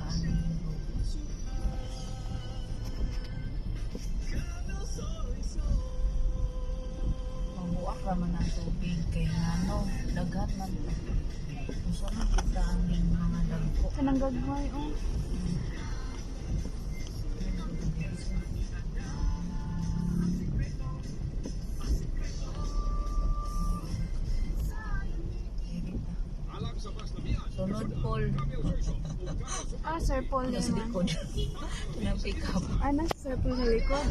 Daan. Mabuak raman ang tubig kay ngano, daghan man. Unsa man kita ang mga dagko. Kanang gagmay, oh. Sunod, Paul. Ah, Sir Paul Nasa naman. likod. Ng pick up. Ah, nasa Sir Paul sa likod.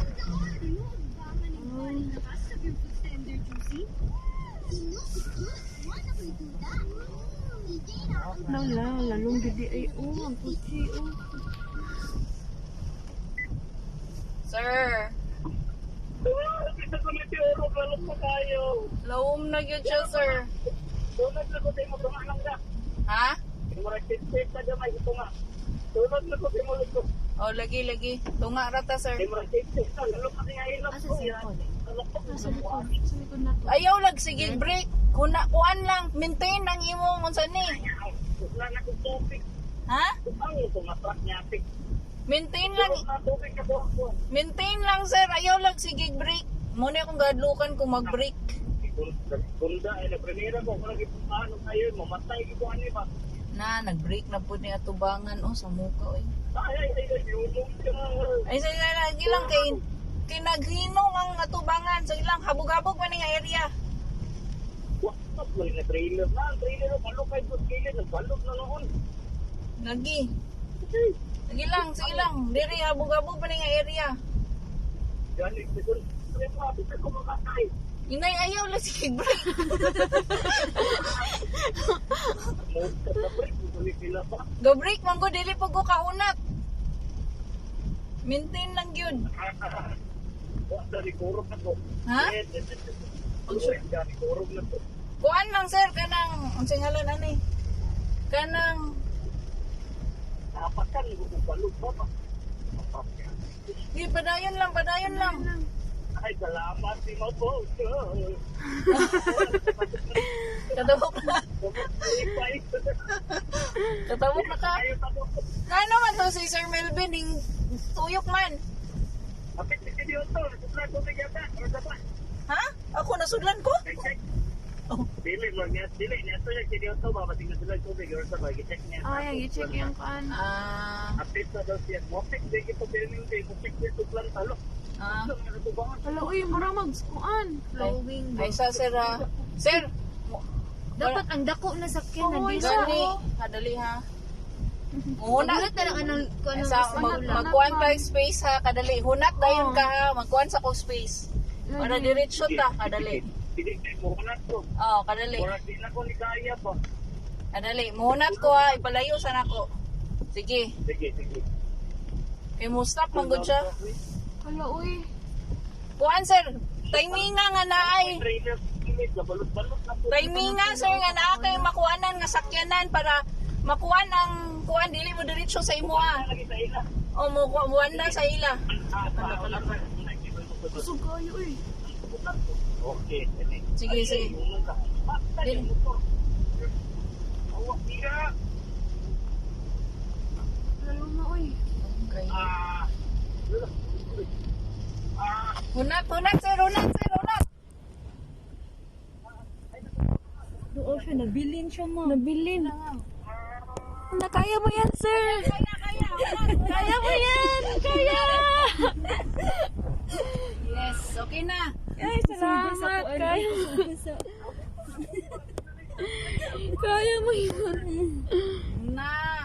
Lala, lalong gidi ay oh, ang kutsi oh. Sir. Lawom na gyud siya, sir. Ha? Oh, lagi lagi. Tunga ra ta, sir. Asa Sir Paul? Nasa likod. Sa likod na to. Ayaw lag sige break. Kuna kuan lang, maintain ang imong unsa ni. Ha? Maintain lang. Maintain lang, sir. Ayaw lang sige break. Muna akong gadlukan kung mag-break. Kunda ay nagprimera ko kung nagipano kayo mamatay ko ani ba. Na, nag-break na po ni atubangan oh sa muka oy. Ay ay ay ay yulong ka. Ay sa lagi lang kay kay naghinong ang atubangan sa ilang habog-habog man ni nga area. Wa pa na trailer na ang trailer balok kay dos kilid nagbalok na noon. Lagi. Lagi lang, sige lang. Diri habog-habog pa ni nga area. Gani ko ko ko mamatay. Inay, ayaw lang sige break. Mo sa break ko ni sila pa. Go break man ko dili po ko kahunat. Maintain lang gyud. Wa sa kurog na ko. Ha? Gani kurog na ko. Kuan lang, sir, kanang unsay ngalan ani? Kanang Apakan ko balok ba ba. di padayon lang, padayon lang. Ay salamat si mo po. Katabok na. Katabok na ka. Ayo tabo. Ngano man to si Sir Melvin ning tuyok man. Apit si Dioto, sudlan ko yata, ano ba? Ha? Ako nasudlan ko? Check. Dili mo niya, dili niya to yung Dioto ba basig na sila tubig or sa ba check niya. Ay, i-check yung kuan. Ah, Apit sa daw siya. Mopik di kito pirmin di mopik di sudlan talo. ah. Hala, uy, mura mag kuan. Flowing. Ay sa sir ah. Sir, Dapat ang dako na sakyan na Oo, di isa. gani, kadali ha. Muna Wala na lang anong kuan Ay, sa magkuan pa yung space ha, kadali. Hunat dayon ka ha, magkuan sa ko space. Para diretso ta, kadali. Dili kay mo na to. Oh, kadali. Mura di na ko ni kaya ba. Kadali. Muhunat ko ha, ipalayo sa nako. Sige. Sige, sige. Kay mo stop man gud siya. Hala, uy. Kuan sir, timinga nga naay. Trailer kilid balot-balot na po. Timinga sir nga naa kay makuanan nga sakyanan para makuan ang kuan dili mo diretso sa imo ah. Lagi sa ila. O mo kuan na sa ila. Ah, wala pa. Kusog kayo, uy. Okay, sige. Sige, sige. Dili. Awak dia. Lalo na, uy. Okay. Ah. Ah. Hunat, hunat sir, hunat sir, hunat. Doon siya, nabilin siya mo. Nabilin. Hala, kaya mo yan, sir. Kaya, kaya, hunat. Kaya mo yan. Kaya. Yes, okay na. Ay, salamat. Kaya mo. Kaya mo yun. Na,